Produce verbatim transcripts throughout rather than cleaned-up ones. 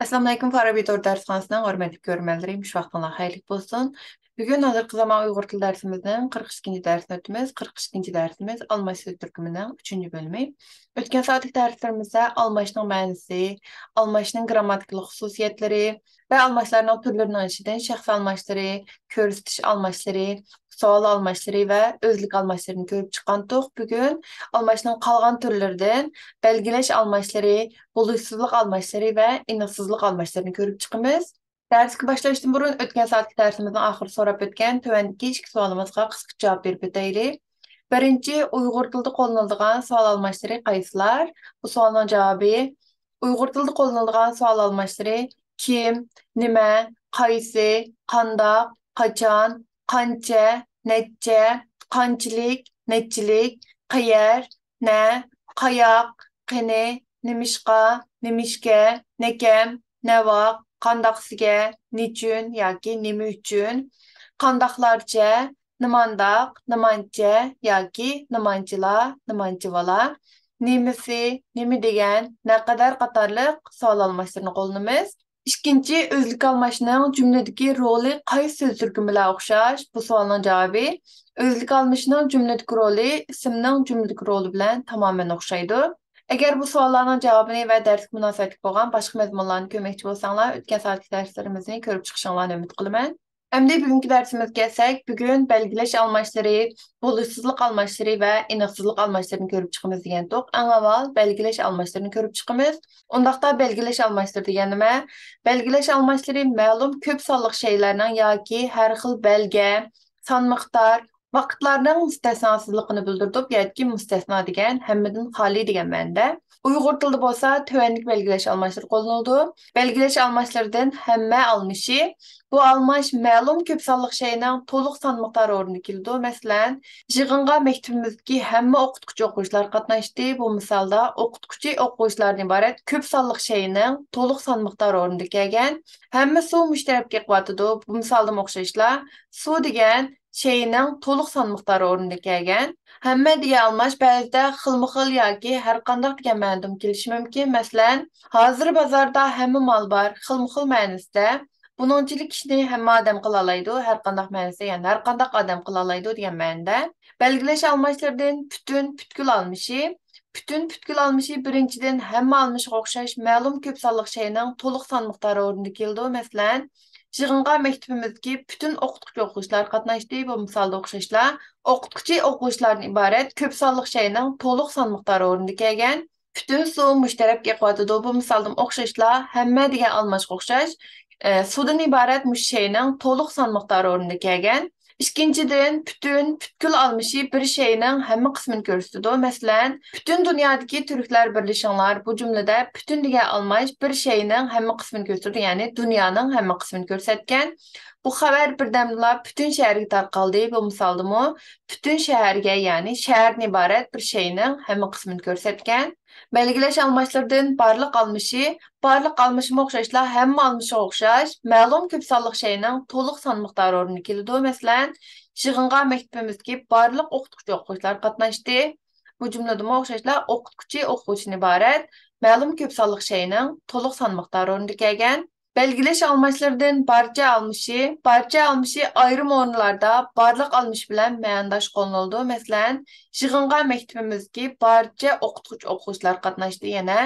ئەسسالامۇئەلەيكۇم، فارابى تور دەرسخانىسىنىڭ ھۆرمەتلىك كۆرۈرمەنلىرى، مۇشۇ ۋاقتىڭلار خەيرلىك بولسۇن. بۈگۈن ھازىرقى زامان ئۇيغۇر تىل دەرسىمىزنىڭ قىرىق ئىككىنچى دەرسىنى ئۆتىمىز. قىرىق ئىككىنچى دەرسىمىز ئالماش سۆز تۈركۈمىنىڭ ئۈچىنچى بۆلۈمى. ئۆتكەن سائەتلىك دەرسلىرىمىزدە ئالماشنىڭ مەنىسى، ئالماشنىڭ گىرامماتىكىلىق خۇسۇسىيەتلىرى ۋە ئالماشلارنىڭ تۈرلىرىنىڭ ئىچىدىن شەخس ئالماشلىرى، كۆرسىتىش ئالماشلىرى، سوئال ئالماشلىرى ۋە ئۆزلۈك ئالماشلىرىنى كۆرۈپ چىققانتۇق. بۈگۈن ئالماشنىڭ قالغان تۈرلىرىدىن بەلگىلەش ئالماشلىرى، بولۇشسىزلىق ئالماشلىرى ۋە ئېنىقسىزلىق ئالماشلىرىنى كۆرۈپ چىقىمىز. دەرسكە باشلاشتىن بۇرۇن، ئۆتكەن سائەتلىك دەرسىمىزنىڭ ئاخىرىدا سوراپ ئۆتكەن تۆۋەندىكى ئىككى سوئالىمىزغا قىسقىچە جاۋاب بېرىپ ئۆتەيلى. بىرىنچى، ئۇيغۇر تىلىدا قوللىنىلىدىغان سوئال ئالماشلىرى قايسىلار؟ بۇ سوئالنىڭ جاۋابى، ئۇيغۇر تىلىدا قوللىنىلىدىغان سوئال ئالماشلىرى كىم، نېمە، قايسى، قانداق، قاچان، قانچە، نەچچە، قانچىلىك، نەچچىلىك، قەيەر، نە، قاياق، قېنى، نېمىشقا، نېمىشكە، نەكەم، نەۋاق، قانداقسىگە، نېچۈن ياكى نېمە ئۈچۈن، قانداقلارچە، نېمانداق، نېمانچە ياكى نېمانچىلا، نېمانچىۋالا، نېمىسى، نېمە دېگەن، نەقەدەر قاتارلىق سوئال ئالماشلىرىنى قوللىنىمىز. ئىككىنچى، ئۆزلۈك ئالماشنىڭ جۈملىدىكى رولى قايسى سۆز تۈركۈمى بىلەن ئوخشاش؟ بۇ سوئالنىڭ جاۋابى، ئۆزلۈك ئالمىشىنىڭ جۈملىدىكى رولى ئىسىمنىڭ جۈملىدىكى رولى بىلەن تامامەن ئوخشايدۇ. ئەگەر بۇ سوئاللارنىڭ جاۋابىنى ۋە دەرسكە مۇناسىۋەتلىك بولغان باشقا مەزمۇنلارنى كۆرمەكچى بولساڭلار، ئۆتكەن سائەتلىك دەرسلىرىمىزنى كۆرۈپ چىقىشىڭلارنى ئۈمىد قىلىمەن. ئەمدى بۈگۈنكى دەرسىمىزگە كەلسەك، بۈگۈن بەلگىلەش ئالماشلىرى، بولۇشسىزلىق ئالماشلىرى ۋە ئېنىقسىزلىق ئالماشلىرىنى كۆرۈپ چىقىمىز دېگەنتۇق. ئەڭ ئاۋۋال بەلگىلەش ئالماشلىرىنى كۆرۈپ چىقىمىز. ئۇنداقتا بەلگىلەش ئالماشلىرى دېگەن نېمە؟ بەلگىلەش ئالماشلىرى مەلۇم كۆپ سانلىق شەيلەرنىڭ ياكى ھەر خىل بەلگە، سان مىقدار، ۋاقىتلارنىڭ مۇستەسناسىزلىقىنى بىلدۈرىدۇ. بۇ يەردىكى مۇستەسنا دېگەن ھەممىدىن خالىي دېگەن مەنىدە. ئۇيغۇر تىلىدا بولسا تۆۋەندىكى بەلگىلەش ئالماشلىرى قوللىنىلىدۇ. بەلگىلەش ئالماشلىرىدىن ھەممە ئالمىشى. بۇ ئالماش مەلۇم كۆپ سانلىق شەينىڭ تولۇق سان مىقدارى ئورنىدا كېلىدۇ. مەسىلەن، يىغىنغا مەكتىپىمىزدىكى ھەممە ئوقۇتقۇچى ئوقۇغۇچىلار قاتناشتى. بۇ مىسالدا ئوقۇتقۇچى ئوقۇغۇچىلاردىن ئىبارەت كۆپ سانلىق شەينىڭ تولۇق سان مىقدارى ئورنىدا كەلگەن. ھەممە سۇ مۇشۇ تەرەپكە ئېقىۋاتىدۇ. بۇ مىسالدىمۇ ئوخشاشلا، سۇ دېگەن شەينىڭ تولۇق سان مىقدارى ئورنىدا كەلگەن. ھەممە دېگەن ئالماش بەزىدە خىلمۇخىل ياكى ھەرقانداق دېگەن مەنىدىمۇ كېلىشى مۇمكىن. مەسىلەن، ھازىر بازاردا ھەممە مال بار، خىلمۇخىل مەنىسىدە. بۇنىڭچىلىك ئىشنى ھەممە ئادەم قىلالايدۇ، ھەرقانداق مەنىسىدە، يەنى ھەرقانداق ئادەم قىلالايدۇ دېگەن مەنىدە. بەلگىلەش ئالماشلىرىدىن پۈتۈن، پۈتكۈل ئالمىشى. پۈتۈن، پۈتكۈل ئالمىشى بىرىنچىدىن ھەممە ئالمىشىغا ئوخشاش مەلۇم كۆپ سانلىق شەينىڭ تولۇق سان مىقدارى ئورنىدا كېلىدۇ. مەسىلەن، يىغىنغا مەكتىپىمىزدىكى پۈتۈن ئوقۇتقۇچى ئوقۇغۇچىلار قاتناشتى. بۇ مىسالدا ئوخشاشلا، ئوقۇتقۇچى ئوقۇغۇچىلاردىن ئىبارەت كۆپ سانلىق شەينىڭ تولۇق سان مىقدارى ئورنىدا كەلگەن. پۈتۈن سۇ مۇشۇ تەرەپكە ئېقىۋاتىدۇ. بۇ مىسالدىمۇ ئوخشاشلا، ھەممە دېگەن ئالماشقا ئوخشاش، ئە، سۇدىن ئىبارەت مۇشۇ شەينىڭ تولۇق سان مىقدارى ئورنىدا كەلگەن. ئىككىنچىدىن، پۈتۈن، پۈتكۈل ئالمىشى بىر شەينىڭ ھەممە قىسمىنى كۆرسىتىدۇ. مەسىلەن، پۈتۈن دۇنيادىكى تۈركلەر بىرلىشىڭلار. بۇ جۈملىدە پۈتۈن دېگەن ئالماش بىر شەينىڭ ھەممە قىسمىنى كۆرسىتىدۇ، يەنى دۇنيانىڭ ھەممە قىسمىنى كۆرسەتكەن. بۇ خەۋەر بىردەمدىلا پۈتۈن شەھەرگە تارقالدى. بۇ مىسالدىمۇ پۈتۈن شەھەرگە، يەنى شەھەردىن ئىبارەت بىر شەينىڭ ھەممە قىسمىنى كۆرسەتكەن. بەلگىلەش ئالماشلىرىدىن بارلىق ئالمىشى. بارلىق ئالمىشىمۇ ئوخشاشلا، ھەممە ئالمىشىغا ئوخشاش مەلۇم كۆپ سانلىق شەينىڭ تولۇق سان مىقدارى ئورنىدا كېلىدۇ. مەسىلەن، يىغىنغا مەكتىپىمىزدىكى بارلىق ئوقۇتقۇچى ئوقۇغۇچىلار قاتناشتى. بۇ جۈملىدىمۇ ئوخشاشلا، ئوقۇتقۇچى ئوقۇغۇچىدىن ئىبارەت مەلۇم كۆپ سانلىق شەينىڭ تولۇق سان مىقدارى ئورنىدا كەلگەن. بەلگىلەش ئالماشلىرىدىن بارچە ئالمىشى. بارچە ئالمىشى ئايرىم ئورۇنلاردا بارلىق ئالمىشى بىلەن مەنىداش قوللىنىلىدۇ. مەسىلەن، يىغىنغا مەكتىپىمىزدىكى بارچە ئوقۇتقۇچى ئوقۇغۇچىلار قاتناشتى. يەنە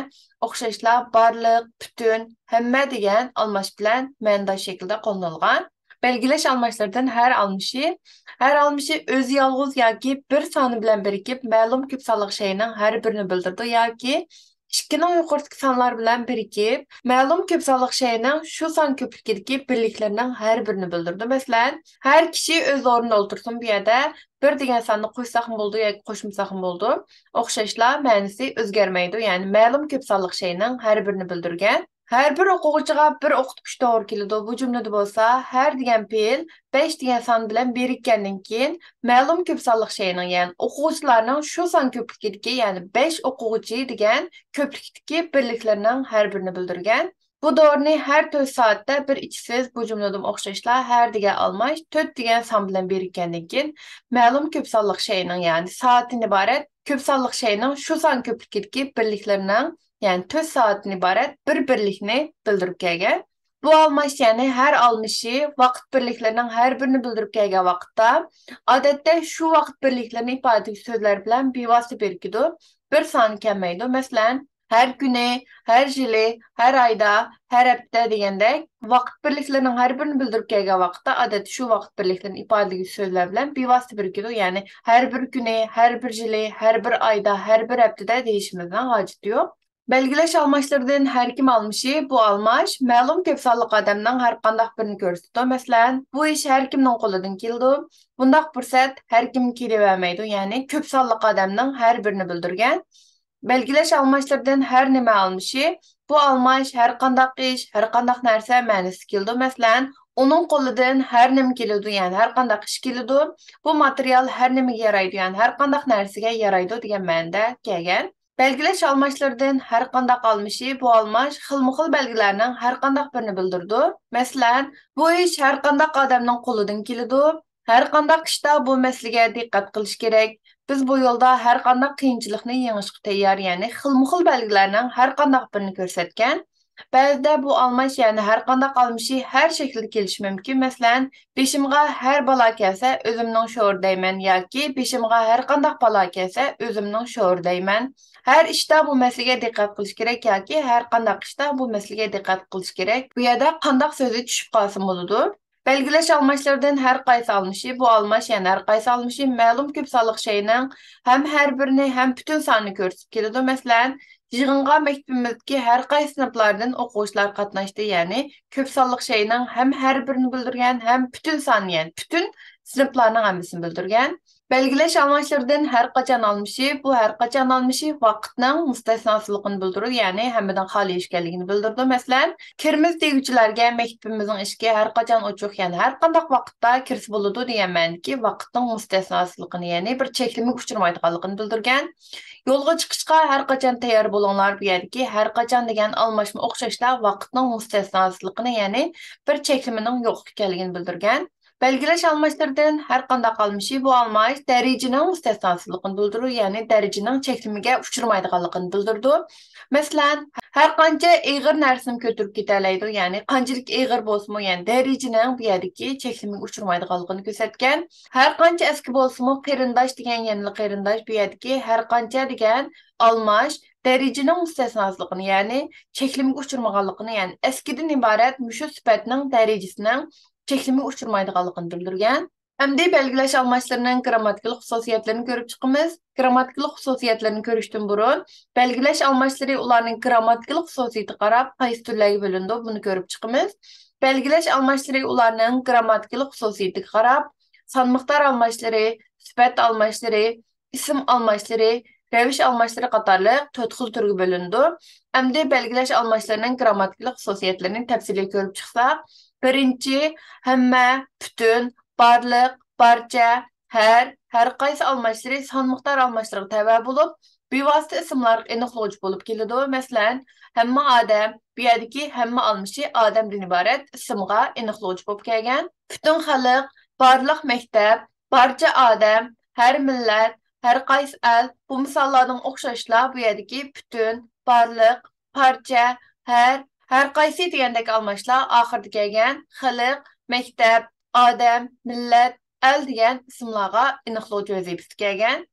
ئوخشاشلا، بارلىق، پۈتۈن، ھەممە دېگەن ئالماش بىلەن مەنىداش شەكلىدە قوللىنىلغان. بەلگىلەش ئالماشلىرىدىن ھەر ئالمىشى. ھەر ئالمىشى ئۆزى يالغۇز ياكى بىر سانى بىلەن بىرىكىپ، مەلۇم كۆپ سانلىق شەينىڭ ھەر بىرىنى بىلدۈرىدۇ ياكى ئىككىنىڭ يۇقىرىسىدىكى سانلار بىلەن بىرىكىپ، مەلۇم كۆپ سانلىق شەينىڭ شۇ سان كۆپلۈكىدىكى بىرلىكلىرىنىڭ ھەر بىرىنى بىلدۈرىدۇ. مەسىلەن، ھەر كىشى ئۆز ئورنىدا ئولتۇرسۇن، بۇ يەردە بىر دېگەن ساننى قوشساقمۇ بولىدۇ ياكى قوشمىساقمۇ بولىدۇ. ئوخشاشلا مەنىسى ئۆزگەرمەيدۇ، يەنى مەلۇم كۆپ سانلىق شەينىڭ ھەر بىرىنى بىلدۈرگەن. ھەر بىر ئوقۇغۇچىغا بىر ئوقۇتقۇچى توغرا كېلىدۇ. بۇ جۈملىدە بولسا ھەر دېگەن پېئىل بەش دېگەن سان بىلەن بىرىككەندىن كېيىن، مەلۇم كۆپ سانلىق شەينىڭ، يەنى ئوقۇغۇچىلارنىڭ شۇ سان كۆپلۈكىدىكى، يەنى بەش ئوقۇغۇچى دېگەن كۆپلۈكتىكى بىرلىكلىرىنىڭ ھەر بىرىنى بىلدۈرگەن. بۇ دورىنى ھەر تۆت سائەتتە بىر ئىچىسىز. بۇ جۈملىدىمۇ ئوخشاشلا، ھەر دېگەن ئالماش تۆت دېگەن سان بىلەن بىرىككەندىن كېيىن، مەلۇم كۆپ سانلىق شەينىڭ، يەنى سائەتتىن ئىبارەت كۆپ سانلىق شەينىڭ شۇ سان كۆپلۈكىدىكى بىرلىكلىرىنىڭ، يەنى تۆت سائەتتىن ئىبارەت بىر بىرلىكنى بىلدۈرۈپ كەلگەن. بۇ ئالماش، يەنى ھەر ئالمىشى ۋاقىت بىرلىكلىرىنىڭ ھەر بىرىنى بىلدۈرۈپ كەلگەن ۋاقىتتا، ئادەتتە شۇ ۋاقىت بىرلىكلىرىنى ئىپادىلىگۈچى سۆزلەر بىلەن بىۋاسىتە بىرىكىدۇ، بىر سانى كەلمەيدۇ. مەسىلەن، ھەر كۈنى، ھەر يىلى، ھەر ئايدا، ھەر ھەپتە دېگەندەك ۋاقىت بىرلىكلىرىنىڭ ھەر بىرىنى بىلدۈرۈپ كەلگەن ۋاقىتتا، ئادەتتە شۇ ۋاقىت بىرلىكلىرىنى ئىپادىلىگۈچى سۆزلەر بىلەن بىۋاسىتە بىرىكىدۇ. يەنى ھەر بىر كۈنى، ھەر بىر يىلى، ھەر بىر ئايدا، ھەر بىر ھەپتىدە دېيىشىمىزنىڭ ھاجىتى يوق. بەلگىلەش ئالماشلىرىدىن ھەر كىم ئالمىشى، بۇ ئالماش مەلۇم كۆپ سانلىق ئادەمنىڭ ھەر قانداق بىرىنى كۆرسىتىدۇ. مەسىلەن، بۇ ئىش ھەر كىمنىڭ قولىدىن كېلىدۇ. بۇنداق پۇرسەت ھەر كىمگە كېلىۋەرمەيدۇ، يەنى كۆپ سانلىق ئادەمنىڭ ھەر بىرىنى بىلدۈرگەن. بەلگىلەش ئالماشلىرىدىن ھەر نېمە ئالمىشى، بۇ ئالماش ھەر قانداق ئىش، ھەر قانداق نەرسە مەنىسىگە كېلىدۇ. مەسىلەن، ئۇنىڭ قولىدىن ھەر نېمە كېلىدۇ، يەنى ھەر قانداق ئىش كېلىدۇ. بۇ ماتېرىيال ھەر نېمىگە يارايدۇ، يەنى ھەر قانداق نەرسىگە يارايدۇ دېگەن مەنىدە كەلگەن. بەلگىلەش ئالماشلىرىدىن ھەر قانداق ئالمىشى، بۇ ئالماش خىلمۇخىل بەلگىلەرنىڭ ھەر قانداق بىرىنى بىلدۈرىدۇ. مەسىلەن، بۇ ئىش ھەر قانداق ئادەمنىڭ قولىدىن كېلىدۇ. ھەر قانداق ئىشتا بۇ مەسىلىگە دىققەت قىلىش كېرەك. بىز بۇ يولدا ھەر قانداق قىيىنچىلىقنى يېڭىشقا تەييار، يەنى خىلمۇخىل بەلگىلەرنىڭ ھەر قانداق بىرىنى كۆرسەتكەن. بەزىدە بۇ ئالماش، يەنى ھەر قانداق ئالمىشى ھەر شەكىلدە كېلىشى مۇمكىن. مەسىلەن، بېشىمغا ھەر بالا كەلسە، ئۆزۈمنىڭ شورى دەيمەن ياكى بېشىمغا ھەر قانداق بالا كەلسە، ئۆزۈمنىڭ شورى دەيمەن. ھەر ئىشتا بۇ مەسىلىگە دىققەت قىلىش كېرەك ياكى ھەر قانداق ئىشتا بۇ مەسىلىگە دىققەت قىلىش كېرەك. بۇ يەردە قانداق سۆزى چۈشۈپ قالسىمۇ بولىدۇ. بەلگىلەش ئالماشلىرىدىن ھەر قايسى ئالمىشى، بۇ ئالماش، يەنى ھەر قايسى ئالمىشى مەلۇم كۆپ سانلىق شەينىڭ ھەم ھەر بىرىنى، ھەم پۈتۈن سانىنى كۆرسىتىپ كېلىدۇ. مەسىلەن، يىغىنغا مەكتىپىمىزدىكى ھەر قايسى سىنىپلاردىن ئوقۇغۇچىلار قاتناشتى، يەنى كۆپ سانلىق شەينىڭ ھەم ھەر بىرىنى بىلدۈرگەن، ھەم پۈتۈن سان، يەنى پۈتۈن سىنىپلارنىڭ ھەممىسىنى بىلدۈرگەن. بەلگىلەش ئالماشلىرىدىن ھەر قاچان ئالمىشى، بۇ ھەر قاچان ئالمىشى ۋاقىتنىڭ مۇستەسناسىزلىقىنى بىلدۈرىدۇ، يەنى ھەممىدىن خالىي ئىش ئىكەنلىكىنى بىلدۈرىدۇ. مەسىلەن، كىرىمىز دېگۈچىلەرگە مەكتىپىمىزنىڭ ئىشىكى ھەر قاچان ئوچۇق، يەنى ھەر قانداق ۋاقىتتا كىرسە بولىدۇ دېگەن مەنىدىكى ۋاقىتنىڭ مۇستەسناسىزلىقىنى، يەنى بىر چەكلىمىگە ئۇچرىمايدىغانلىقىنى بىلدۈرگەن. يولغا چىقىشقا ھەر قاچان تەييار بولۇڭلار، بۇ يەردىكى ھەر قاچان دېگەن ئالماشمۇ ئوخشاشلا ۋاقىتنىڭ مۇستەسناسىزلىقىنى، يەنى بىر چەكلىمىنىڭ يوق ئىكەنلىكىنى بىلدۈرگەن. بەلگىلەش ئالماشلىرىدىن ھەر قانداق ئالمىشى، بۇ ئالماش دەرىجىنىڭ مۇستەسناسىزلىقىنى بىلدۈرىدۇ، يەنى دەرىجىنىڭ چەكلىمىگە ئۇچرىمايدىغانلىقىنى بىلدۈرىدۇ. مەسىلەن، ھەر قانچە ئېغىر نەرسىنىمۇ كۆتۈرۈپ كېتەلەيدۇ، يەنى قانچىلىك ئېغىر بولسىمۇ، يەنى دەرىجىنىڭ بۇ يەردىكى چەكلىمىگە ئۇچرىمايدىغانلىقىنى كۆرسەتكەن. ھەر قانچە ئەسكى بولسىمۇ، قېرىنداش دېگەن يەنىلا قېرىنداش، بۇ يەردىكى ھەر قانچە دېگەن ئالماش دەرىجىنىڭ مۇستەسناسىزلىقىنى، يەنى چەكلىمىگە ئۇچرىمىغانلىقىنى، يەنى ئەسكىدىن ئىبارەت مۇشۇ سۈپەتنىڭ دەرىجىسىنىڭ چەكلىمىگە ئۇچرىمايدىغانلىقىنى بىلدۈرگەن. ئەمدى بەلگىلەش ئالماشلىرىنىڭ گىرامماتىكىلىق خۇسۇسىيەتلىرىنى كۆرۈپ چىقىمىز. گىرامماتىكىلىق خۇسۇسىيەتلىرىنى كۆرۈشتىن بۇرۇن، بەلگىلەش ئالماشلىرى ئۇلارنىڭ گىرامماتىكىلىق خۇسۇسىيىتىگە قاراپ قايسى تۈرلەرگە بۆلۈنىدۇ، بۇنى كۆرۈپ چىقىمىز. بەلگىلەش ئالماشلىرى ئۇلارنىڭ گىرامماتىكىلىق خۇسۇسىيىتىگە قاراپ، سان مىقدار ئالماشلىرى، سۈپەت ئالماشلىرى، ئىسىم ئالماشلىرى، رەۋىش ئالماشلىرى قاتارلىق تۆت خىل تۈرگە بۆلۈنىدۇ. ئەمدى بەلگىلەش ئالماشلىرىنىڭ گىرامماتىكىلىق خۇسۇسىيەتلىرىنى تەپسىلىي كۆرۈپ چىقساق، بىرىنچى، ھەممە، پۈتۈن، بارلىق، بارچە، ھەر، ھەر قايسى ئالماشلىرى سان مىقدار ئالماشلىرىغا تەۋە بولۇپ، بىۋاسىتە ئىسىملارغا ئېنىقلىغۇچى بولۇپ كېلىدۇ. مەسىلەن، ھەممە ئادەم، بۇ يەردىكى ھەممە ئالمىشى ئادەمدىن ئىبارەت ئىسىمغا ئېنىقلىغۇچى بولۇپ كەلگەن. پۈتۈن خەلق، بارلىق مەكتەپ، بارچە ئادەم، ھەر مىللەت، ھەر قايسى ئەل، بۇ مىساللاردىن ئوخشاشلا بۇ يەردىكى پۈتۈن، بارلىق، پارچە، ھەر، ھەر قايسى دېگەندەك ئالماشلار ئاخىرىدا كەلگەن خەلق، مەكتەپ، ئادەم، مىللەت، ئەل دېگەن ئىسىملارغا ئېنىقلىغۇچى ۋەزىپىسىدە كەلگەن.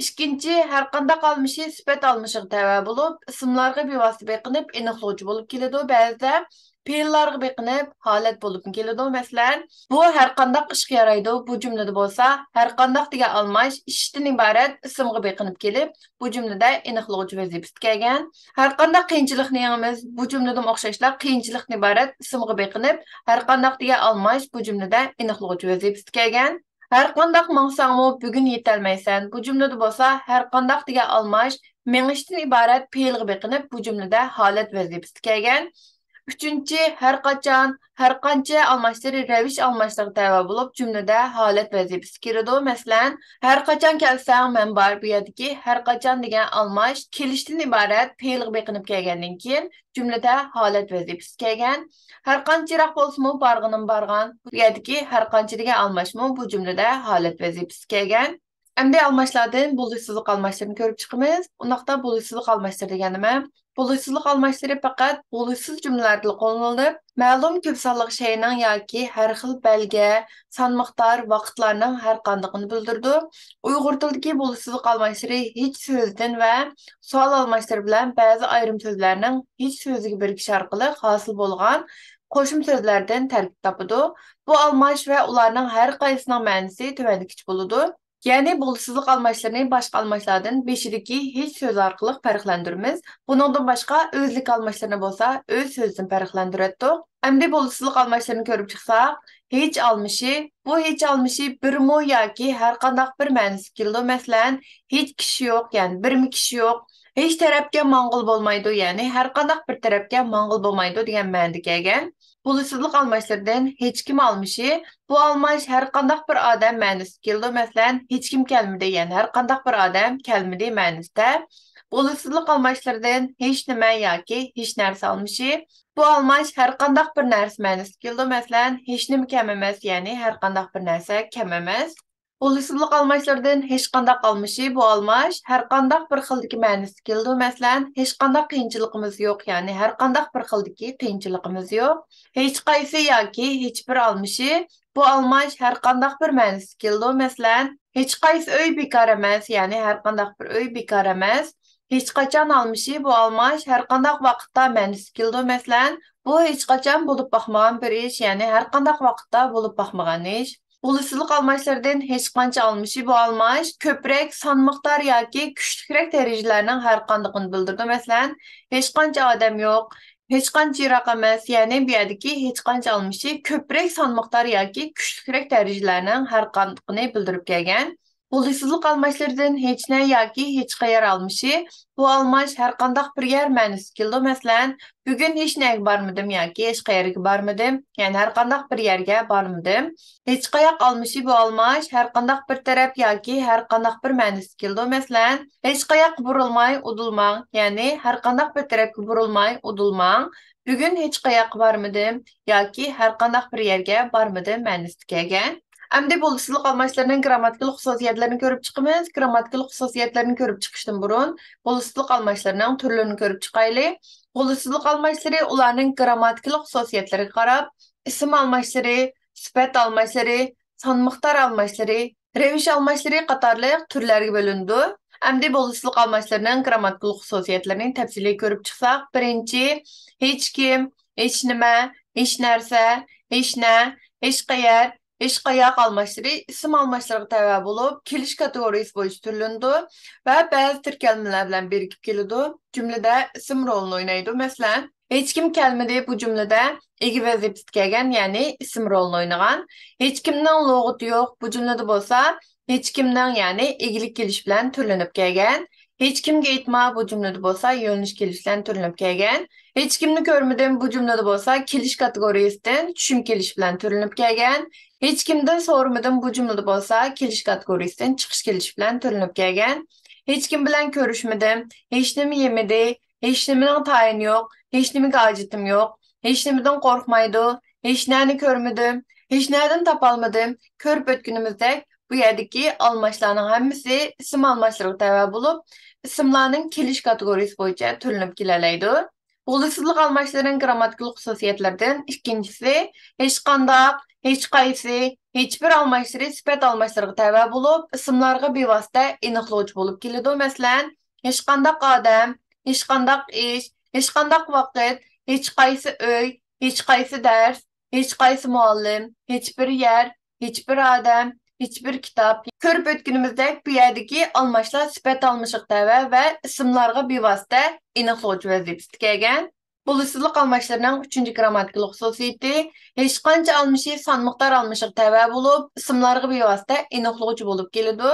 ئىككىنچى، ھەر قانداق ئالمىشى سۈپەت ئالمىشىغا تەۋە بولۇپ، ئىسىملارغا بىۋاسىتە بېقىنىپ ئېنىقلىغۇچى بولۇپ كېلىدۇ. بەزىدە پېئىللارغا بېقىنىپ ھالەت بولۇپمۇ كېلىدۇ. مەسىلەن، بۇ ھەر قانداق ئىشقا يارايدۇ، بۇ جۈملىدە بولسا ھەر قانداق دېگەن ئالماش ئىشتىن ئىبارەت ئىسىمغا بېقىنىپ كېلىپ، بۇ جۈملىدە ئېنىقلىغۇچى ۋەزىپىسىدە كەلگەن. ھەر قانداق قىيىنچىلىقنى يېڭىمىز، بۇ جۈملىدىمۇ ئوخشاشلا قىيىنچىلىقتىن ئىبارەت ئىسىمغا بېقىنىپ، ھەر قانداق دېگەن ئالماش بۇ جۈملىدە ئېنىقلىغۇچى ۋەزىپىسىدە كەلگەن. ھەر قانداق ماڭساڭمۇ بۈگۈن يېتەلمەيسەن، بۇ جۈملىدە بولسا ھەر قانداق دېگەن ئالماش مېڭىشتىن ئىبارەت پېئىلغا بېقىنىپ، بۇ جۈملىدە ھالەت ۋەزىپىسىدە كەلگەن. ئۈچىنچى، ھەر قاچان، ھەر قانچە ئالماشلىرى رەۋىش ئالماشلىرىغا تەۋە بولۇپ، جۈملىدە ھالەت ۋەزىپىسىگە كىرىدۇ. مەسىلەن، ھەر قاچان كەلسەڭ مەن بار، بۇ يەردىكى ھەر قاچان دېگەن ئالماش كېلىشتىن ئىبارەت پېئىلغا بېقىنىپ كەلگەندىن كېيىن، جۈملىدە ھالەت ۋەزىپىسىگە كەلگەن. ھەر قانچە يىراق بولسىمۇ بارغىنىم بارغان، بۇ يەردىكى ھەر قانچە دېگەن ئالماشمۇ بۇ جۈملىدە ھالەت ۋەزىپىسىگە كەلگەن. ئەمدى ئالماشلاردىن بولۇشسىزلىق ئالماشلىرىنى كۆرۈپ چىقىمىز. ئۇنداقتا بولۇشسىزلىق ئالماشلىرى دېگەن نېمە؟ بولۇشسىزلىق ئالماشلىرى پەقەت بولۇشسىز جۈملىلەردىلا قوللىنىلىپ، مەلۇم كۆپ سانلىق شەينىڭ ياكى ھەر خىل بەلگە، سان مىقدار، ۋاقىتلارنىڭ ھەر قاندىقىنى بىلدۈرىدۇ. ئۇيغۇر تىلىدىكى بولۇشسىزلىق ئالماشلىرى ھېچ سۆزدىن ۋە سوئال ئالماشلىرى بىلەن بەزى ئايرىم سۆزلەرنىڭ ھېچ سۆزىگە بىرىكىشى ئارقىلىق ھاسىل بولغان قوشما سۆزلەردىن تەركىب تاپىدۇ. بۇ ئالماش ۋە ئۇلارنىڭ ھەر قايسىسىنىڭ مەنىسى تۆۋەندىكىچە بولىدۇ. يەنى بولۇشسىزلىق ئالماشلىرىنى باشقا ئالماشلاردىن بېشىدىكى ھېچ سۆز ئارقىلىق پەرقلەندۈرىمىز. بۇنىڭدىن باشقا ئۆزلۈك ئالماشلىرىنى بولسا ئۆز سۆزىدىن پەرقلەندۈرەتتۇق. ئەمدى بولۇشسىزلىق ئالماشلىرىنى كۆرۈپ چىقساق، ھېچ ئالمىشى، بۇ ھېچ ئالمىشى بىرمۇ ياكى ھەر قانداق بىر مەنىسىگە كېلىدۇ. مەسىلەن، ھېچ كىشى يوق، يەنى بىرمۇ كىشى يوق. ھېچ تەرەپكە ماڭغىلى بولمايدۇ، يەنى ھەر قانداق بىر تەرەپكە ماڭغىلى بولمايدۇ دېگەن مەنىدە كەلگەن. بولۇشسىزلىق ئالماشلىرىدىن ھېچكىم ئالمىشى، بۇ ئالماش ھەر قانداق بىر ئادەم مەنىسىگە كېلىدۇ. مەسىلەن، ھېچكىم كەلمىدى، يەنى ھەر قانداق بىر ئادەم كەلمىدى مەنىسىدە. بولۇشسىزلىق ئالماشلىرىدىن ھېچنېمە ياكى ھېچ نەرسە ئالمىشى، بۇ ئالماش ھەر قانداق بىر نەرسە مەنىسىگە كېلىدۇ. مەسىلەن، ھېچنېمە كەم ئەمەس، يەنى ھەر قانداق بىر نەرسە كەم ئەمەس. بولۇشسىزلىق ئالماشلىرىدىن ھېچقانداق ئالمىشى، بۇ ئالماش ھەر قانداق بىر خىلدىكى مەنىسىگە كېلىدۇ. مەسىلەن، ھېچقانداق قىيىنچىلىقىمىز يوق، يەنى ھەر قانداق بىر خىلدىكى قىيىنچىلىقىمىز يوق. ھېچقايسى ياكى ھېچبىر ئالمىشى، بۇ ئالماش ھەر قانداق بىر مەنىسىگە كېلىدۇ. مەسىلەن، ھېچقايسى ئۆي بىكار ئەمەس، يەنى ھەر قانداق بىر ئۆي بىكار ئەمەس. ھېچقاچان ئالمىشى، بۇ ئالماش ھەر قانداق ۋاقىتتا مەنىسىگە كېلىدۇ. مەسىلەن، بۇ ھېچقاچان بولۇپ باقمىغان بىر ئىش، يەنى ھەر قانداق ۋاقىتتا بولۇپ باقمىغان ئىش. بولۇشسىزلىق ئالماشلىرىدىن ھېچقانچە ئالمىشى، بۇ ئالماش كۆپرەك سان مىقدار ياكى كۈچلۈكرەك دەرىجىلەرنىڭ ھەر قاندىقىنى بىلدۈرىدۇ. مەسىلەن، ھېچقانچە ئادەم يوق، ھېچقانچە يىراق ئەمەس، يەنى بۇ يەردىكى ھېچقانچە ئالمىشى كۆپرەك سان مىقدار ياكى كۈچلۈكرەك دەرىجىلەرنىڭ ھەر قاندىقىنى بىلدۈرۈپ كەلگەن. بولۇشسىزلىق ئالماشلىرىدىن ھېچنە ياكى ھېچقەيەر ئالمىشى، بۇ ئالماش ھەر قانداق بىر يەر مەنىسىگە كېلىدۇ. مەسىلەن، بۈگۈن ھېچنەگە بارمىدىم ياكى ھېچقەيەرگە بارمىدىم، يەنى ھەر قانداق بىر يەرگە بارمىدىم. ھېچقاياق ئالمىشى، بۇ ئالماش ھەر قانداق بىر تەرەپ ياكى ھەر قانداق بىر مەنىسىگە كېلىدۇ. مەسىلەن، ھېچقاياققا بۇرۇلماي ئۇدۇل ماڭ، يەنى ھەر قانداق بىر تەرەپكە بۇرۇلماي ئۇدۇل ماڭ. بۈگۈن ھېچقاياققا بارمىدىم ياكى ھەر قانداق بىر يەرگە بارمىدىم مەنىسىدە كەلگەن. ئەمدى بولۇشسىزلىق ئالماشلىرىنىڭ گرامماتىكىلىق خۇسۇسىيەتلىرىنى كۆرۈپ چىقىمىز. گرامماتىكىلىق خۇسۇسىيەتلىرىنى كۆرۈپ چىقىشتىن بۇرۇن بولۇشسىزلىق ئالماشلىرىنىڭ تۈرلىرىنى كۆرۈپ چىقايلى. بولۇشسىزلىق ئالماشلىرى ئۇلارنىڭ گرامماتىكىلىق خۇسۇسىيەتلىرىگە قاراپ، ئىسىم ئالماشلىرى، سۈپەت ئالماشلىرى، سان مىقدار ئالماشلىرى، رەۋىش ئالماشلىرى قاتارلىق تۈرلەرگە بۆلۈنىدۇ. ئەمدى بولۇشسىزلىق ئالماشلىرىنىڭ گرامماتىكىلىق خۇسۇسىيەتلىرىنى تەپسىلىي كۆرۈپ چىقساق، بىرىنچى، ھېچكىم، ھېچنېمە، ھېچنەرسە، ھېچنە، ھېچقەيەر، ھېچقاياق ئالماشلىرى ئىسىم ئالماشلىرىغا تەۋە بولۇپ، كېلىش كاتېگورىيىسى بويىچە تۈرلىنىدۇ ۋە بەزى تىركەلمىلەر بىلەن بىرىكىپ كېلىدۇ. جۈملىدە ئىسىم رولىنى ئوينايدۇ. مەسىلەن، ھېچكىم كەلمىدى بۇ جۈملىدە ئىگە ۋەزىپىسىدە كەلگەن، يەنى ئىسىم رولىنى ئوينىغان. ھېچكىمنىڭ لۇغىتى يوق بۇ جۈملىدە بولسا، ھېچكىمنىڭ، يەنى ئىگىلىك كېلىش بىلەن تۈرلىنىپ كەلگەن. ھېچكىمگە ئېيتما بۇ جۈملىدە بولسا يۆنىلىش كېلىش بىلەن تۈرلىنىپ كەلگەن. ھېچكىمنى كۆرمىدىم بۇ جۈملىدە بولسا كېلىش كاتېگورىيىسىدىن چۈشۈم كېلىش بىلەن تۈرلىنىپ كەلگەن. ھېچكىمدىن سورىمىدىم بۇ جۈملىدە بولسا كېلىش كاتېگورىيىسىدىن چىقىش كېلىش بىلەن تۈرلىنىپ كەلگەن. ھېچكىم بىلەن كۆرۈشمىدىم، ھېچنېمە يېمىدى، ھېچنېمىنىڭ تايىنى يوق، ھېچنېمىگە ھاجىتىم يوق، ھېچنېمىدىن قورقمايدۇ، ھېچنەنى كۆرمىدىم، ھېچنەدىن تاپالمىدىم. كۆرۈپ ئۆتكىنىمىزدەك، بۇ يەردىكى ئالماشلارنىڭ ھەممىسى ئىسىم ئالماشلىرىغا تەۋە بولۇپ، ئىسىملارنىڭ كېلىش كاتېگورىيىسى بويىچە تۈرلىنىپ كېلەلەيدۇ. بولۇشسىزلىق ئالماشلىرىنىڭ گرامماتىكىلىق خۇسۇسىيەتلىرىدىن ئىككىنچىسى، ھېچقانداق، ھېچقايسى، ھېچبىر ئالماشلىرى سۈپەت ئالماشلىرىغا تەۋە بولۇپ، ئىسىملارغا بىۋاسىتە ئېنىقلىغۇچى بولۇپ كېلىدۇ. مەسىلەن، ھېچقانداق ئادەم، ھېچقانداق ئىش، ھېچقانداق ۋاقىت، ھېچقايسى ئۆي، ھېچقايسى دەرس، ھېچقايسى مۇئەللىم، ھېچبىر يەر، ھېچبىر ئادەم، ھېچبىر كىتاب. كۆرۈپ ئۆتكىنىمىزدەك، بۇ يەردىكى ئالماشلار سۈپەت ئالمىشىغا تەۋە ۋە ئىسىملارغا بىۋاسىتە ئېنىقلىغۇچى ۋەزىپىسىدە كەلگەن. بولۇشسىزلىق ئالماشلىرىنىڭ ئۈچىنچى گرامماتىكىلىق خۇسۇسىيىتى، ھېچقانچە ئالمىشى سان مىقدار ئالمىشىغا تەۋە بولۇپ، ئىسىملارغا بىۋاسىتە ئېنىقلىغۇچى بولۇپ كېلىدۇ.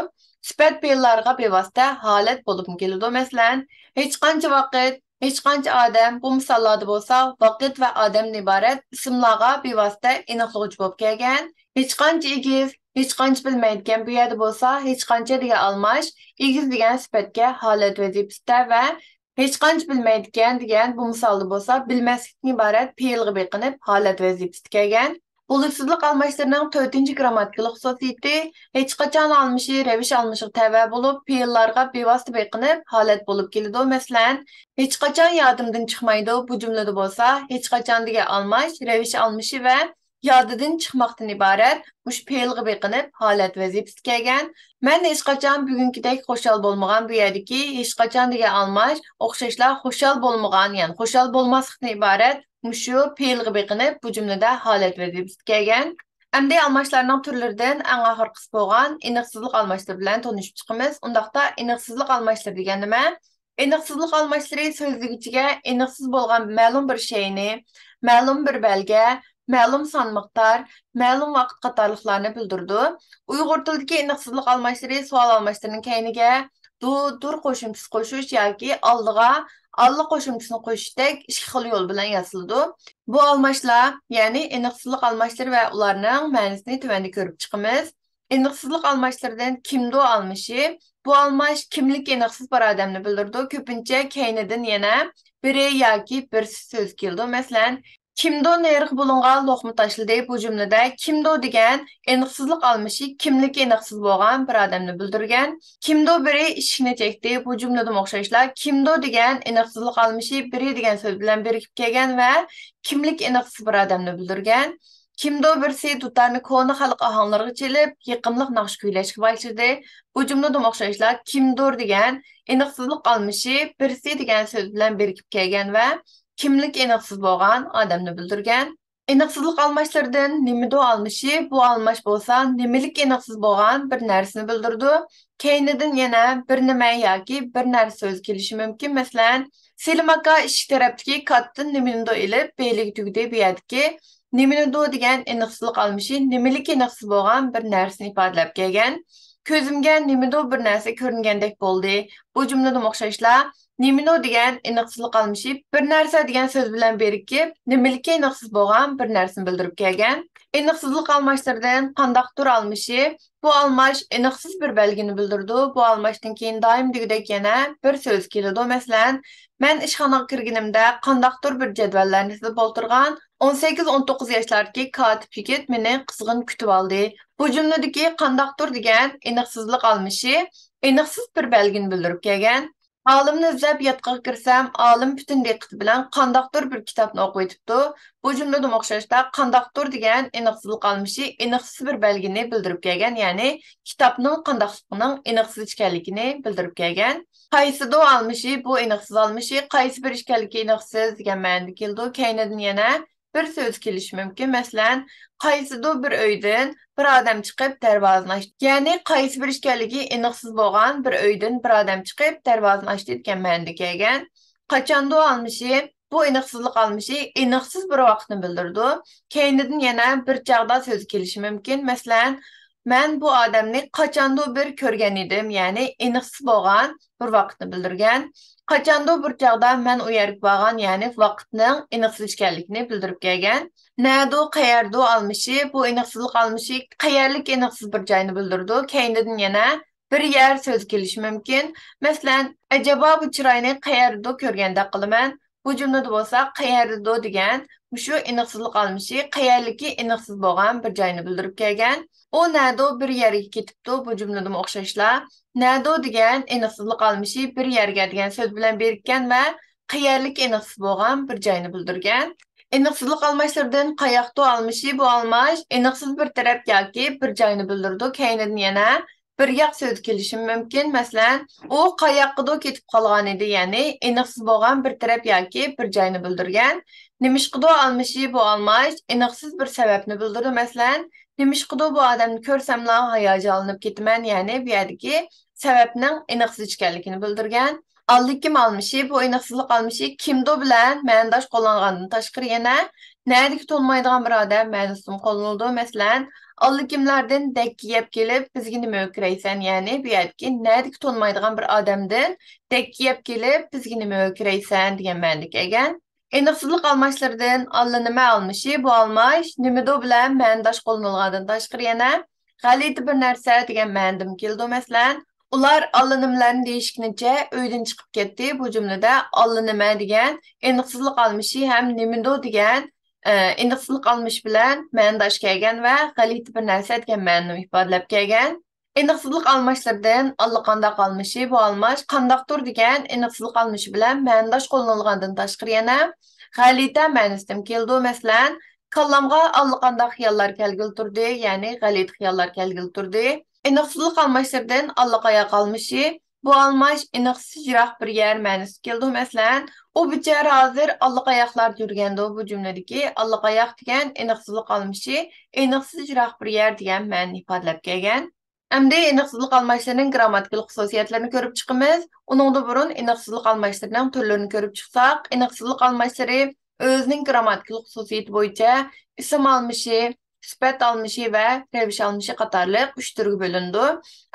سۈپەت پېئىللارغا بىۋاسىتە ھالەت بولۇپمۇ كېلىدۇ. مەسىلەن، ھېچقانچە ۋاقىت، ھېچقانچە ئادەم، بۇ مىساللاردا بولسا ۋاقىت ۋە ئادەمدىن ئىبارەت ئىسىملارغا بىۋاسىتە ئېنىقلىغۇچى بولۇپ كەلگەن. ھېچقانچە ئېگىز، ھېچقانچە بىلمەيدىكەن، بۇ يەردە بولسا ھېچقانچە دېگەن ئالماش ئېگىز دېگەن سۈپەتكە ھالەت ۋەزىپىسىدە ۋە ھېچقانچە بىلمەيدىكەن دېگەن بۇ مىسالدا بولسا بىلمەسلىكتىن ئىبارەت پېئىلغا بېقىنىپ ھالەت ۋەزىپىسىدە كەلگەن. بولۇشسىزلىق ئالماشلىرىنىڭ تۆتىنچى گىرامماتىكىلىق خۇسۇسىيىتى، ھېچقاچان ئالمىشى رەۋىش ئالمىشىغا تەۋە بولۇپ، پېئىللارغا بىۋاسىتە بېقىنىپ ھالەت بولۇپ كېلىدۇ. مەسىلەن، ھېچقاچان يادىمدىن چىقمايدۇ. بۇ جۈملىدە بولسا ھېچقاچان دېگەن ئالماش رەۋىش ئالمىشى ۋە يادىدىن چىقماقتىن ئىبارەت مۇشۇ پېئىلغا بېقىنىپ ھالەت ۋەزىپىسى كەلگەن. مەن ھېچقاچان بۈگۈنكىدەك خۇشال بولمىغان. بۇ يەردىكى ھېچقاچان دېگەن ئالماش ئوخشاشلا خۇشال بولمىغان، يەنى خۇشال بولماسلىقتىن ئىبارەت مۇشۇ پېئىلغا بېقىنىپ بۇ جۈملىدە ھالەت ۋەزىپىسى كەلگەن. ئەمدى ئالماشلارنىڭ تۈرلىرىدىن ئەڭ ئاخىرقىسى بولغان ئېنىقسىزلىق ئالماشلىرى بىلەن تونۇشۇپ چىقىمىز. ئۇنداقتا ئېنىقسىزلىق ئالماشلىرى دېگەن نېمە؟ ئېنىقسىزلىق ئالماشلىرى سۆزلىگۈچىگە ئېنىقسىز بولغان مەلۇم بىر شەينى، مەلۇم بىر بەلگە، مەلۇم سان مىقدار، مەلۇم ۋاقىت قاتارلىقلارنى بىلدۈرىدۇ. ئۇيغۇر تىلىدىكى ئېنىقسىزلىق ئالماشلىرى سوئال ئالماشلىرىنىڭ كەينىگە دۇ، دۇر قوشۇمچىسى قوشۇش ياكى ئالدىغا ئاللا قوشۇمچىسىنى قوشۇشتەك ئىككى خىل يول بىلەن ياسىلىدۇ. بۇ ئالماشلار، يەنى ئېنىقسىزلىق ئالماشلىرى ۋە ئۇلارنىڭ مەنىسىنى تۆۋەندە كۆرۈپ چىقىمىز. ئېنىقسىزلىق ئالماشلىرىدىن كىمدۇ ئالمىشى. بۇ ئالماش كىملىكى ئېنىقسىز بىر ئادەمنى بىلدۈرىدۇ. كۆپىنچە كەينىدىن يەنە بىرى ياكى بىرسى سۆز كېلىدۇ. مەسىلەن، كىمدۇ نېرىغا بۇلۇڭغا لوقما تاشلىدى. بۇ جۈملىدە كىمدۇ دېگەن ئېنىقسىزلىق ئالمىشى كىملىكى ئېنىقسىز بولغان بىر ئادەمنى بىلدۈرگەن. كىمدۇ بىرى ئىشىكنى چەكتى. بۇ جۈملىدىمۇ ئوخشاشلا كىمدۇ دېگەن ئېنىقسىزلىق ئالمىشى بىرى دېگەن سۆز بىلەن بىرىكىپ كەلگەن ۋە كىملىكى ئېنىقسىز بىر ئادەمنى بىلدۈرگەن. كىمدۇ بىرسى دۇتارنى كونا خەلق ئاھاڭلىرىغا چېلىپ، يېقىملىق ناخشا كۈيلەشكە باشلىدى. بۇ جۈملىدىمۇ ئوخشاشلا كىمدۇر دېگەن ئېنىقسىزلىق ئالمىشى بىرسى دېگەن سۆز بىلەن بىرىكىپ كەلگەن ۋە كىملىكى ئېنىقسىز بولغان ئادەمنى بىلدۈرگەن. ئېنىقسىزلىق ئالماشلىرىدىن نېمىدۇ ئالمىشى. بۇ ئالماش بولسا نېمىلىكى ئېنىقسىز بولغان بىر نەرسىنى بىلدۈرىدۇ. كەينىدىن يەنە بىر نېمە ياكى بىر نەرسە سۆزى كېلىشى مۇمكىن. مەسىلەن، سېلىم ئاكا ئىشىك تەرەپتىكى كاتتىن نېمىنىدۇ ئېلىپ بېلىگە تۈگدى. بۇ يەردىكى نېمىنىدۇ دېگەن ئېنىقسىزلىق ئالمىشى نېمىلىكى ئېنىقسىز بولغان بىر نەرسىنى ئىپادىلەپ كەلگەن. كۆزۈمگە نېمىدۇ بىر نەرسە كۆرۈنگەندەك بولدى. بۇ جۈملىدىمۇ ئوخشاشلا نېمىنۇ دېگەن ئېنىقسىزلىق ئالمىشى بىر نەرسە دېگەن سۆز بىلەن بىرىكىپ، نېمىلىكى ئېنىقسىز بولغان بىر نەرسىنى بىلدۈرۈپ كەلگەن. ئېنىقسىزلىق ئالماشلىرىدىن قانداقتۇر ئالمىشى. بۇ ئالماش ئېنىقسىز بىر بەلگىنى بىلدۈرىدۇ. بۇ ئالماشتىن كېيىن دائىم دېگۈدەك يەنە بىر سۆز كېلىدۇ. مەسىلەن، مەن ئىشخانىغا كىرگىنىمدە قانداقتۇر بىر جەدۋەللەرنى سېلىپ ئولتۇرغان ئون سەككىز، ئون توققۇز ياشلاردىكى كاتىپ يىگىت مېنى قىزغىن كۈتۈۋالدى. بۇ جۈملىدىكى قانداقتۇر دېگەن ئېنىقسىزلىق ئالمىشى ئېنىقسىز بىر بەلگىنى بىلدۈرۈپ كەلگەن. ئالىمنى ئىزدەپ ياتىقىغا كىرسەم، ئالىم پۈتۈن دىققىتى بىلەن قانداقتۇر بىر كىتابنى ئوقۇۋېتىپتۇ. بۇ جۈملىدىمۇ ئوخشاشلا قانداقتۇر دېگەن ئېنىقسىزلىق ئالمىشى ئېنىقسىز بىر بەلگىنى بىلدۈرۈپ كەلگەن، يەنى كىتابنىڭ قانداقلىقىنىڭ ئېنىقسىز ئىكەنلىكىنى بىلدۈرۈپ كەلگەن. قايسىدۇ ئالمىشى، بۇ ئېنىقسىز ئالمىشى قايسى بىر ئىكەنلىكى ئېنىقسىز دېگەن مەنىدە كېلىدۇ. كەينىدىن يەنە بىر سۆز كېلىشى مۇمكىن. مەسىلەن، قايسىدۇ بىر ئۆيدىن بىر ئادەم چىقىپ دەرۋازىنى ئاچتى. يەنى قايسى بىر ئىكەنلىكى ئېنىقسىز بولغان بىر ئۆيدىن بىر ئادەم چىقىپ دەرۋازىنى ئاچتى دېگەن مەنىدە كەلگەن. قاچاندۇ ئالمىشى، بۇ ئېنىقسىزلىق ئالمىشى ئېنىقسىز بىر ۋاقىتنى بىلدۈرىدۇ. كەينىدىن يەنە بىر چاغدا سۆز كېلىشى مۇمكىن. مەسىلەن، مەن بۇ ئادەمنى قاچاندۇ بىر كۆرگەن ئىدىم، يەنى ئېنىقسىز بولغان بىر ۋاقىتنى بىلدۈرگەن. قاچاندۇ بىر چاغدا مەن ئۇ يەرگە بارغان، يەنى ۋاقىتنىڭ ئېنىقسىز ئىكەنلىكىنى بىلدۈرۈپ كەلگەن. نەدۇ، قەيەردۇ ئالمىشى، بۇ ئېنىقسىزلىق ئالمىشى قەيەرلىك ئېنىقسىز بىر جاينى بىلدۈرىدۇ. كەينىدىن يەنە بىر يەر سۆزى كېلىشى مۇمكىن. مەسىلەن، ئەجەبا بۇ چىراينى قەيەردىدۇ كۆرگەندەك قىلىمەن. بۇ جۈملىدە بولسا قەيەردىدۇ دېگەن مۇشۇ ئېنىقسىزلىق ئالمىشى قەيەرلىكى ئېنىقسىز بولغان بىر جاينى بىلدۈرۈپ كەلگەن. ئۇ نەدۇ بىر يەرگە كېتىپتۇ، بۇ جۈملىدىمۇ ئوخشاشلا نەدۇ دېگەن ئېنىقسىزلىق ئالمىشى بىر يەرگە دېگەن سۆز بىلەن بىرىككەن ۋە قەيەرلىكى ئېنىقسىز بولغان بىر جاينى بىلدۈرگەن. ئېنىقسىزلىق ئالماشلىرىدىن قاياقتۇ ئالمىشى، بۇ ئالماش ئېنىقسىز بىر تەرەپ ياكى بىر جاينى بىلدۈرىدۇ. كەينىدىن يەنە بىر ياق سۆزى كېلىشى مۇمكىن. مەسىلەن، ئۇ قاياققىدۇ كېتىپ قالغان ئىدى، يەنى ئېنىقسىز بولغان بىر تەرەپ ياكى بىر جاينى بىلدۈرگەن. نېمىشقىدۇ ئالمىشى، بۇ ئالماش ئېنىقسىز بىر سەۋەبنى بىلدۈرىدۇ. مەسىلەن، نېمىشقىدۇ بۇ ئادەمنى كۆرسەملا ھاياجانلىنىپ كېتىمەن، يەنى بۇ يەردىكى سەۋەبنىڭ ئېنىقسىز ئىكەنلىكىنى بىلدۈرگەن. ئاللىكىم ئالمىشى، بۇ ئېنىقسىزلىق ئالمىشى كىمدۇ بىلەن مەنىداش قوللانغاندىن تاشقىرى يەنە نەدىكى تونۇمايدىغان بىر ئادەم مەنىسىدىمۇ قوللىنىلىدۇ. مەسىلەن، ئاللىكىملەردىن دەككە يەپ كېلىپ بىزگە نېمە ھۆكۈرەيسەن، يەنى بۇ يەردىكى نەدىكى تونۇمايدىغان بىر ئادەمدىن دەككە يەپ كېلىپ بىزگە نېمە ھۆكۈرەيسەن دېگەن مەنىدە كەلگەن. ئېنىقسىزلىق ئالماشلىرىدىن ئاللىنېمە ئالمىشى، بۇ ئالماش نېمىدۇ بىلەن مەنىداش قوللىنىلغاندىن تاشقىرى يەنە غەلىتە بىر نەرسە دېگەن مەنىدىمۇ كېلىدۇ. مەسىلەن، ئۇلار ئاللىنېمىلەرنى دېيىشكىنىچە ئۆيدىن چىقىپ كەتتى. بۇ جۈملىدە ئاللىنېمە دېگەن ئېنىقسىزلىق ئالمىشى ھەم نېمىدۇ دېگەن ئە، ئېنىقسىزلىق ئالمىشى بىلەن مەنىداش كەلگەن ۋە غەلىتە بىر نەرسە دېگەن مەنىنى ئىپادىلەپ كەلگەن. ئېنىقسىزلىق ئالماشلىرىدىن ئاللىقانداق ئالمىشى، بۇ ئالماش قانداقتۇر دېگەن ئېنىقسىزلىق ئالمىشى بىلەن مەنىداش قوللىنىلغاندىن تاشقىرى يەنە غەلىتە مەنىسىدىن كېلىدۇ. مەسىلەن، كاللامغا ئاللىقانداق خىياللار كەلگىلى تۇردى، يەنى غەلىتە خىياللار كەلگىلى تۇردى. ئېنىقسىزلىق ئالماشلىرىدىن ئاللىقاياق ئالمىشى، بۇ ئالماش ئېنىقسىز يىراق بىر يەر مەنىسىدە كېلىدۇ. مەسىلەن، ئۇ بىچارە ھازىر ئاللىقاياقلاردا يۈرگەندۇ. بۇ جۈملىدىكى ئاللىقاياق دېگەن ئېنىقسىزلىق ئالمىشى ئېنىقسىز يىراق بىر يەر دېگەن مەنىنى ئىپادىلەپ كەلگەن. ئەمدى ئېنىقسىزلىق ئالماشلىرىنىڭ گرامماتىكىلىق خۇسۇسىيەتلىرىنى كۆرۈپ چىقىمىز. ئۇنىڭدىن بۇرۇن ئېنىقسىزلىق ئالماشلىرىنىڭ تۈرلىرىنى كۆرۈپ چىقساق، ئېنىقسىزلىق ئالماشلىرى ئۆزىنىڭ گرامماتىكىلىق خۇسۇسىيىتى بويىچە ئىسىم ئالمىشى، سۈپەت ئالمىشى ۋە رەۋىش ئالمىشى قاتارلىق ئۈچ تۈرگە بۆلۈنىدۇ.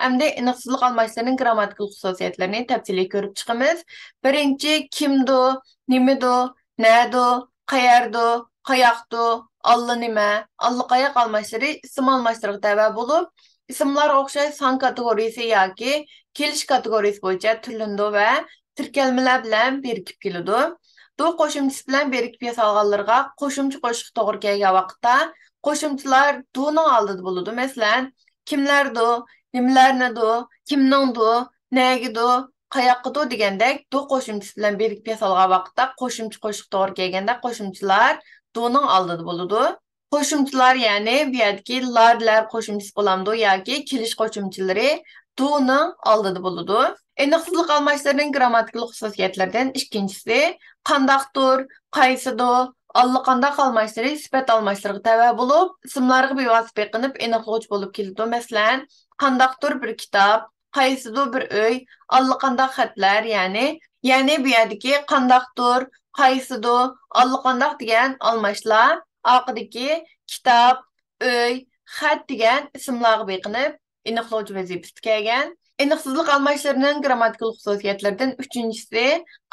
ئەمدى ئېنىقسىزلىق ئالماشلىرىنىڭ گرامماتىكىلىق خۇسۇسىيەتلىرىنى تەپسىلىي كۆرۈپ چىقىمىز. بىرىنچى، كىمدۇ، نېمىدۇ، نەدۇ، قەيەردۇ، قاياقتۇ، ئاللىنېمە، ئاللىقاياق ئالماشلىرى ئىسىم ئالماشلىرىغا تەۋە بولۇپ، ئىسىملارغا ئوخشاش سان كاتېگورىيىسى ياكى كېلىش كاتېگورىيىسى بويىچە تۈرلىنىدۇ ۋە تىركەلمىلەر بىلەن بىرىكىپ كېلىدۇ. دۇ قوشۇمچىسى بىلەن بىرىكىپ ياسالغانلىرىغا قوشۇمچە قوشۇشقا توغرا كەلگەن ۋاقىتتا، قوشۇمچىلار دۇنىڭ ئالدىدا بولىدۇ. مەسىلەن، كىملەردۇ، نېمىلەرنىدۇ، كىمنىڭدۇ، نەگىدۇ، قاياققىدۇ دېگەندەك دۇ قوشۇمچىسى بىلەن بىرىكىپ ياسالغان ۋاقىتتا قوشۇمچە قوشۇشقا توغرا كەلگەندە قوشۇمچىلار دۇنىڭ ئالدىدا بولىدۇ. قوشۇمچىلار، يەنى بۇ يەردىكى لار لەر قوشۇمچىسى بولامدۇ ياكى كېلىش قوشۇمچىلىرى دۇنىڭ ئالدىدا بولىدۇ. ئېنىقسىزلىق ئالماشلىرىنىڭ گرامماتىكىلىق خۇسۇسىيەتلىرىدىن ئىككىنچىسى قانداقتۇر، قايسىدۇ، ئاللىقانداق ئالماشلىرى سۈپەت ئالماشلىرىغا تەۋە بولۇپ، ئىسىملارغا بىۋاسىتە بېقىنىپ ئېنىقلىغۇچى بولۇپ كېلىدۇ. مەسىلەن، قانداقتۇر بىر كىتاب، قايسىدۇ بىر ئۆي، ئاللىقانداق خەتلەر، يەنى، يەنى بۇ يەردىكى قانداقتۇر، قايسىدۇ، ئاللىقانداق دېگەن ئالماشلار ئارقىدىكى كىتاب، ئۆي، خەت دېگەن ئىسىملارغا بېقىنىپ ئېنىقلىغۇچى ۋەزىپىسىدە كەلگەن. ئېنىقسىزلىق ئالماشلىرىنىڭ گرامماتىكىلىق خۇسۇسىيەتلىرىدىن ئۈچىنچىسى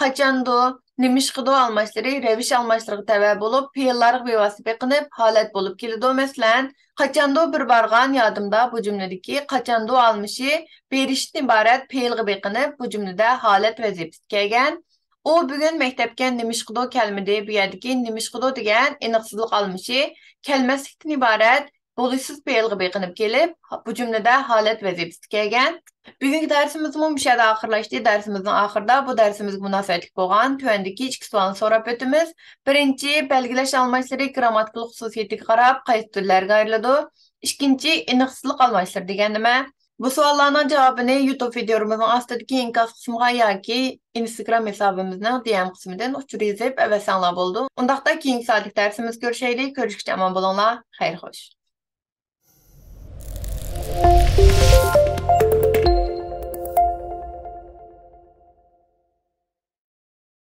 قاچاندۇ، نېمىشقىدۇ ئالماشلىرى رەۋىش ئالماشلىرىغا تەۋە بولۇپ، پېئىللارغا بىۋاسىتە بېقىنىپ ھالەت بولۇپ كېلىدۇ. مەسىلەن، قاچاندۇ بىر بارغان يادىمدا بۇ جۈملىدىكى قاچاندۇ ئالمىشى بېرىشتىن ئىبارەت پېئىلغا بېقىنىپ، بۇ جۈملىدە ھالەت ۋەزىپىسىدە كەلگەن. ئۇ بۈگۈن مەكتەپكە نېمىشقىدۇ كەلمىدى؟ بۇ يەردىكى نېمىشقىدۇ دېگەن ئېنىقسىزلىق ئالمىشى كەلمەسلىكتىن ئىبارەت بولۇشسىز پېئىلغا بېقىنىپ كېلىپ، بۇ جۈملىدە ھالەت ۋەزىپىسىدە كەلگەن. بۈگۈنكى دەرسىمىزمۇ مۇشۇ يەردە ئاخىرلاشتى. دەرسىمىزنىڭ ئاخىرىدا بۇ دەرسىمىزگە مۇناسىۋەتلىك بولغان تۆۋەندىكى ئىككى سوئالنى سوراپ ئۆتىمىز. بىرىنچى، بەلگىلەش ئالماشلىرى گرامماتىكىلىق خۇسۇسىيىتىگە قاراپ قايسى تۈرلەرگە ئايرىلىدۇ؟ ئىككىنچى، ئېنىقسىزلىق ئالماشلىرى دېگەن نېمە؟ بۇ سوئاللارنىڭ جاۋابىنى يۇتۇب ۋىدىيولىرىمىزنىڭ ئاستىدىكى ئىنكاس قىسمىغا ياكى ئىنستاگرام ھېسابىمىزنىڭ دى ئېم قىسمىدىن ئۇچۇر يېزىپ ئەۋەتسەڭلار بولىدۇ. ئۇنداقتا كېيىنكى سائەتلىك دەرسىمىزدە كۆرۈشەيلى. كۆرۈشكىچە ئامان بولۇڭلار. خەير خوش.